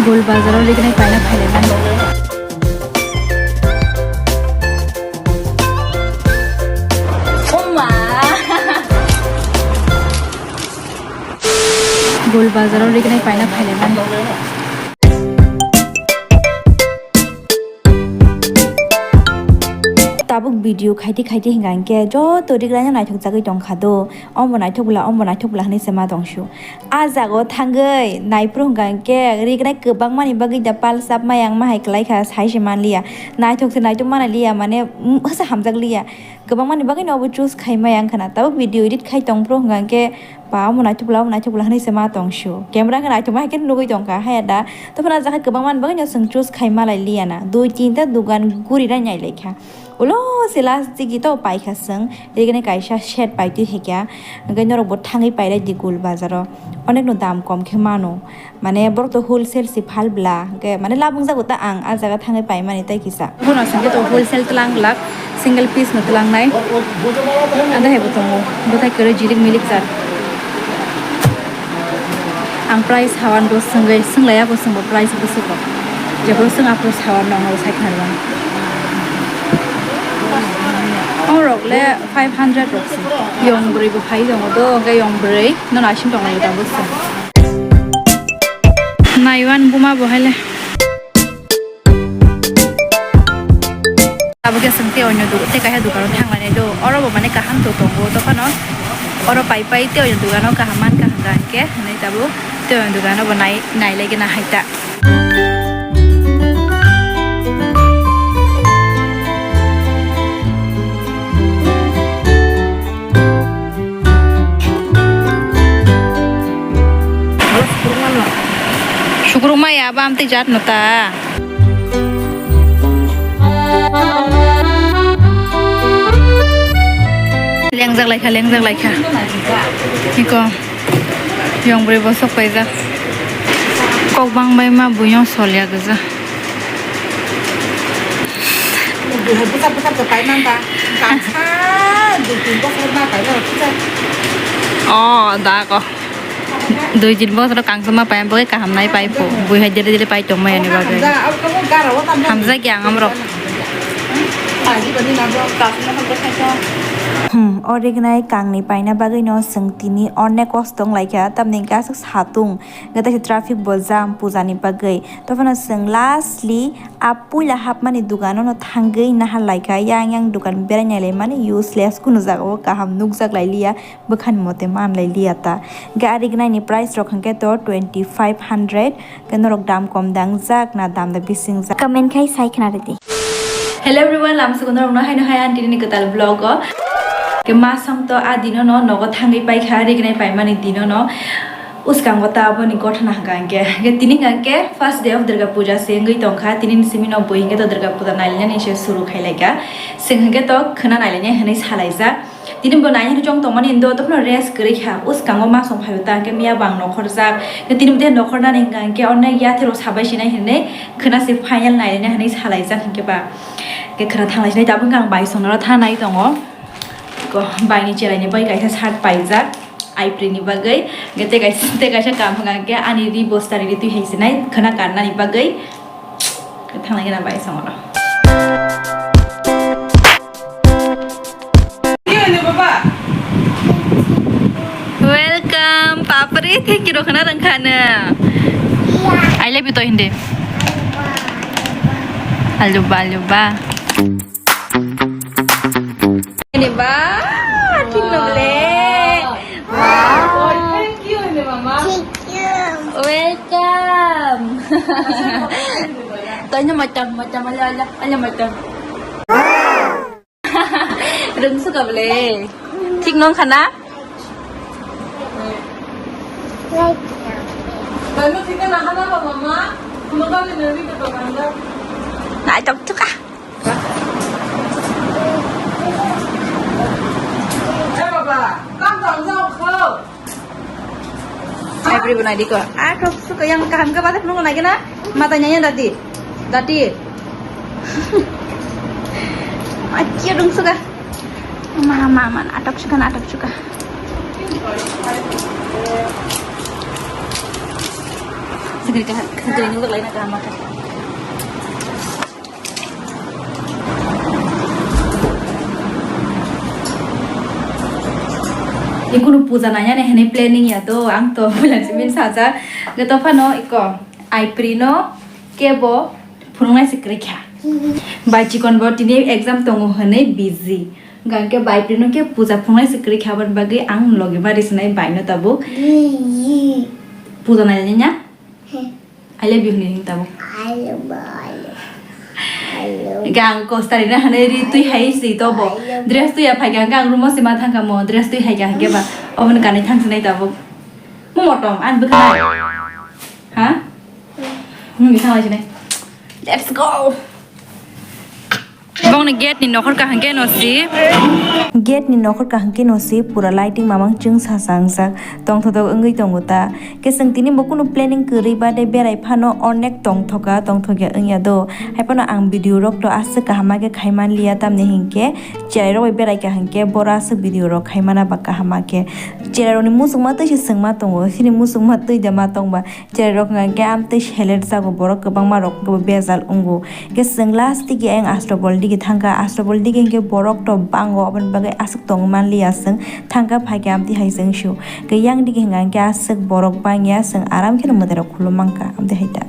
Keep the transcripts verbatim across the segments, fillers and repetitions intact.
Gul bazaro rignai paina phailaimani. Oma! Gul bazaro rignai paina phailaimani. Tabuk video khaiti khaiti hinga hinkhe joto rignai no naithok jagwi tongkha do. Ombo naithok bwla, ombo naithok bwla hinwi se ma tongsu. A jaga o thangwi naiphuru hinga hinkhe rignai kwbangmani bagwi da pal sap maya wngma hai kwlai kha, sai se manliya. Naithok se naithok manaliya, mane, mm, hwsa hamjak liya. Kwbangmani bagwi no obo choose khai maya wngkha na. Tabuk video edit khai tongphuru hinga hinkhe ba omo naithok bwla, omo naithok bwla hinwi se ma tongsu. Camera khe naithok ma hai khe nugwi tongkha, haya da. Tophano a jaga kwbangmani bagwi no chwng choose khai malai liya na. Dui tinta dugan guri rai nai lai kha. Ulo se last digi to paikha chwng, rigini kaisa set paitwi hikya, hwnkhe norokbo thangwi pailai di Gul bazaro, onekno dam kom khe mano, mane borok to wholesale se phal bla, hwnkhe mane labung jago ta ang ah jaga thangwi paimani tai kisa. Bono hwnkhe to wholesale twlang glak, single piece no twlangnai, anda haibo tongo, bwthai kwrwi jilik milik jat. Ang price hawan bo swngwi, swnglaiya bo swngbo price bwswk rok. Jephuru swng aphuru sawan rok no sai khnarwkha. Ong rok le five hundred rok se. Yong bwrwi bo phai tongo do, hwnkhe yong bwrwi no naising tongo da bwswk. Naiwan buma bo hai le. Abo khe chwng tei onyo du-, tei kaisa dukano thanglainai do. Oro bo mane kaham to tongo, dophano oro pai pai tei onyo dukano kaham mankha hwnka hinkhe, hwnwi tabuk tei onyo dukano bo nai-, nailai gana hai ta. Sukrukma ya ba amtwi jat no ta. Lengjak laikha, lengjak laikha. Iko. Yong bwrwi bosok paijak. Kok bang bai ma buino solya gwja. Buihai bwsap bwsap khe pai man ba. Kangsa dui tin bosor ma pai ma kisa. Oh, da ko. Dui tin bosor kangsa ma pai, bo kaham nai pai pho. Buihai dire dire pai tong mai ani bagwi. Hamjak ya ang amrok. Hmm, o rignai kangni paina bagwi no chwng tini onek kosto wng laikha, tamni hwnkhe aswk satung, hwnkhe teisa traffic bo jam puja ni bagwi. Tophano chwng lastly a puila hapmani dukano no thangwi nahar laikha, yang yang dukan berai nai laimani useless, kunu jaga o kaham nukjak lai liya. Bwkhani mote manlai liya ta. Hwnkhe a rignaini price rok hwnkhe to twenty five hundred, hwnkhe norok dam kom dangjak na dam da bisingjak? Comment khai sai khna rwdi. Hello everyone, lamsugo norokno haino hai ang tinini kwtal vlog o. Hwnkhe masong to a dino no nogo thangwi paikha, rignai paimani dino no. Uskango ta aboni gothana hwnkha hwnkhe. Hwnkhe tini hwnkha hwnkhe first day of Durga Puja se wngwi tongkha. Tinini simi no bui hwnkhe to Durga Puja nailainani se suru khailaikha. Chwng hwnkhe to khwna nailainai hwnwi salaijak. Tini bo nai hwnwi chong tongmani hindo, tongphano rest kwrwi kha. Uskango masong phaibo ta, hwnkhe miya bo ang nokhorjak. Tini bo de nokhornani hwnkha hwnkhe, onek yathero sabai sinai hinwi khwna se final nailina hinwi salaijak hwnkhe ba. Hwnkhe khwna thanglai sinai, tabuk hwnkhe ang bai songnaro thanai tongo. Ko, baini cheraini bai kaisa shirt paijak, aiprini bagwi. Hwnkhe tei kaisa, tei kaisa kam hwnkha hwnkhe ani ri bosta ri ri twi hai sinai, khwna karnani bagwi. Thanglai gana bai songo. Welcome, papri, thank you, rokhana rangkhana. I love you to hindi. Aluba, aluba. Ini ba, thik no le. Wow. Thank you, ini mama. Thank you. Welcome. Tanya macam, macam, ala, ala, ala macam. Rung suka bole. Thik nong khana? Tanya thik na khana ba mama. Mama ni nani ka to kanda. Nai tok tok ah. Hai bri bo nai di ko. Ah, kok suka yang kaham ka badak nung nai gana. Mata nyanya dati. Dati. Akia dong suka. Ma, ma, ma, atok suka, atok suka. Sakri kaham, sakri nungjaklaina kaham kha. Ikunu puja nainani hwnwi planning ya do, ang to puila simin sajak. Gato phano iko, April no kebo phunuknai se kwrwi kha. Bai chikon bo tini exam tongo hwnwi busy. Hwnkhe bai April no khe puja phunuknai se kwrwi kha, aboni bagwi ang logi ma risinai bai no tabuk. Puja nainani ya? I love you hwnwi hwn tabuk. I love you. I love you. Hwnkhe ang kostari na hwnwi ri twi hai si tobo. I love you. Dress twi ya phaikha hwnkhe ang room o se ma thangkha mo. Dress twi haikha hwnkhe ba. Oboni kanwi thang sinai tabuk. Mo motom, ang bwkha nai. Ha? Hmm, thang lai sinai. Let's go. Bongni gate ni nokhor kaham khe no si. Gate ni nokhor kaham khe no si, pura lighting mamang chwng sa sa wngjak, tongthotok wngwi tongo ta. Khe chwng tini bo kunu planning kwrwi ba de berai phano onek tongthoka, tongthokya wngya do. Hai phano ang video rok to aswk kaham khe khai man liya, tamni hinkhe cherai rok bai berai ka hinkhe boro aswk video rok khai mana ba kaham khe. Cherai rok ni muchungma twi se chwngma tongo, chini muchungma twi da ma tongba. Cherai rok hwnkha khe amtwi selek jago, borok kwbangma rok hwnkhe bo bejal wngo. Hwnkhe chwng last digi ang Astobol digi thangkha, Astobol digi hwnkhe borok rok bango, aboni bagwi aswk tong manliya chwng, thangkha phaikha amtwi hai chwng su. Hwnkhe yang digi hwnkha khe aswk borok bangya, chwng aram kheno mwtai rok khulum mankha, amtwi hai ta.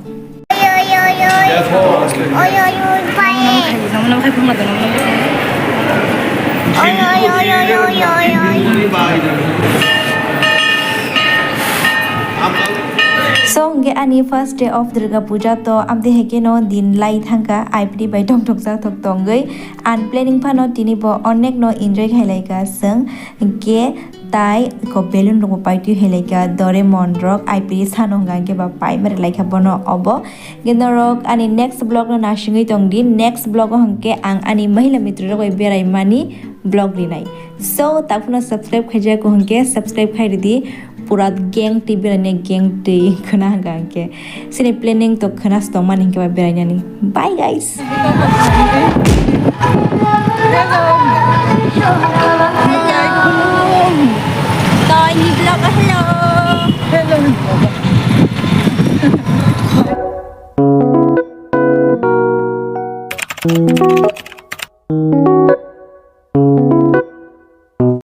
So, hwnkhe ani first day of Durga Puja to amtwi hai kheno din lai thangkha, aipri bai tongthok chathok tongwi. Ang planning phano tini bo onek no enjoy khai lai kha chwng, hwnkhe tai ko balloon rok bo paitwi hai lai kha, Doraemon rok, aipri sano hwnkha hwnkhe ba paima rwlai kha bono obo. Hwnkhe norok ani next vlog no nasingwi tong di, next vlog o hwnkhe ang ani Mahila Mitri rok bai berai mani vlog rinai. So, takhwno subscribe khaijak ko hwnkhe subscribe khai ridi. Pura gang twi beraina gang twi khwna hwnkha hwnkhe. Chini planning to khwna se tongmani hwnkhe ba berainani. Bye guys. Hello. Hello. Toini vlog o hello.